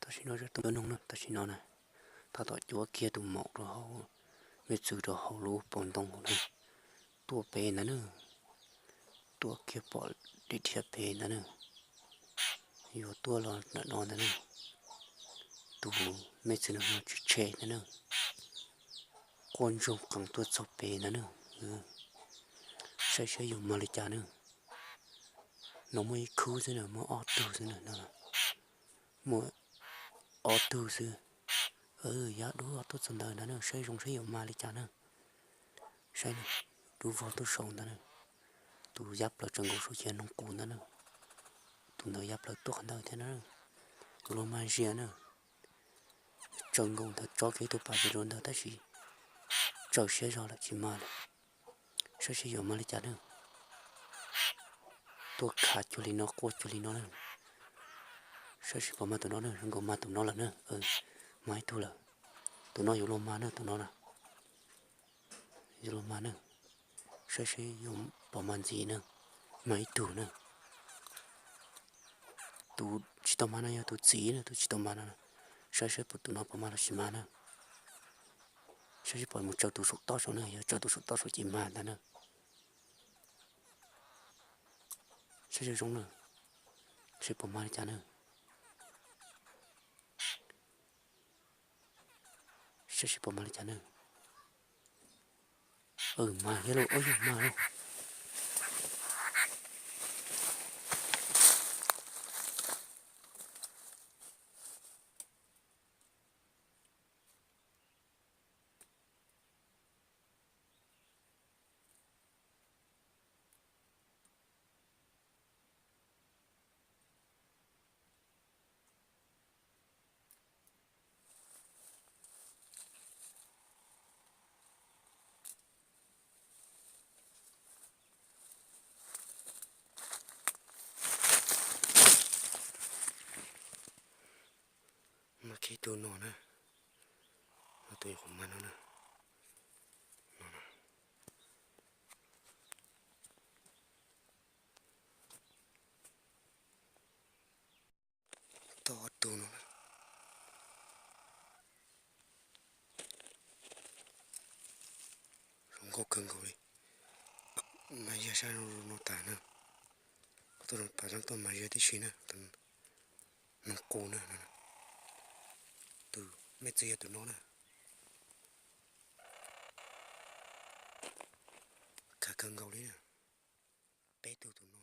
Tam sim no tuaj noog na, tam sim no na, tab tom cuab kiag tus maum rau hauv, me txwm rau hauv lub paus ntoo hauv na, tuaj pem ntag na, tuaj kiag pom dhia pem ntag na, yuav tuaj los nram no ntag na, tus me txwm no tsis tshe ntag na, quaj ntsoog qees tuaj txog pem ntag na, saib seb yuav mag li cas na, no muaj ib khub xwb na, muaj ob tug xwb na, muaj ob tug xwb, yab dub ob tug txog ntawd ntag na, saib zoo saib yuav mag li cas na, saib dub vog tuaj saud ntag na, tus yab plaws tsaws nkaus saum cia noog qus ntag na, tus ntawd yab plaws tuaj qhov ntawd thiab na, yuav luag mag zias na, tsaws nkaus ntawd tso kiag ib tug pas zis rau ntawd tab sis tsaws siab zog lawm tsis mag lawm, saib seb yuav mag li cas na, tuaj khav cuag li no quaj cuag li no na, saib seb puas mag tus no na, zoo nkaus mag tus no lawm na, mag ib tug lawm, tus no yuav luag mag na, tus no na, yuav luag mag na, saib seb yuav puas mag ntxiv na, mag ib tug na, tus tsis tau mag no yog tus txiv na, tus tsis tau mag no, saib seb puas tus no puas mag los tsis mag na, saib seb puas mus tsaws tus saum toj saud na, yog tsaws tus saum toj saud ces mag ntag na, saib seb zoo na, seb puas mag li cas na, saib seb puas mag li cas na, mag thiab lauj, ob yog mag lauj. Mag kiag tus no na, tus nyuam qhuav mag no na, no na. Tau ob tug no na. Zoo nkauj kawg nkaus li. Mas yog sab no tas na. Qhov tuaj pas zoo tuaj mas yog tib si na. Noog qus na. Tus me txiv yog tus no na. Khav kawg nkaus li na. Peb tug tus no.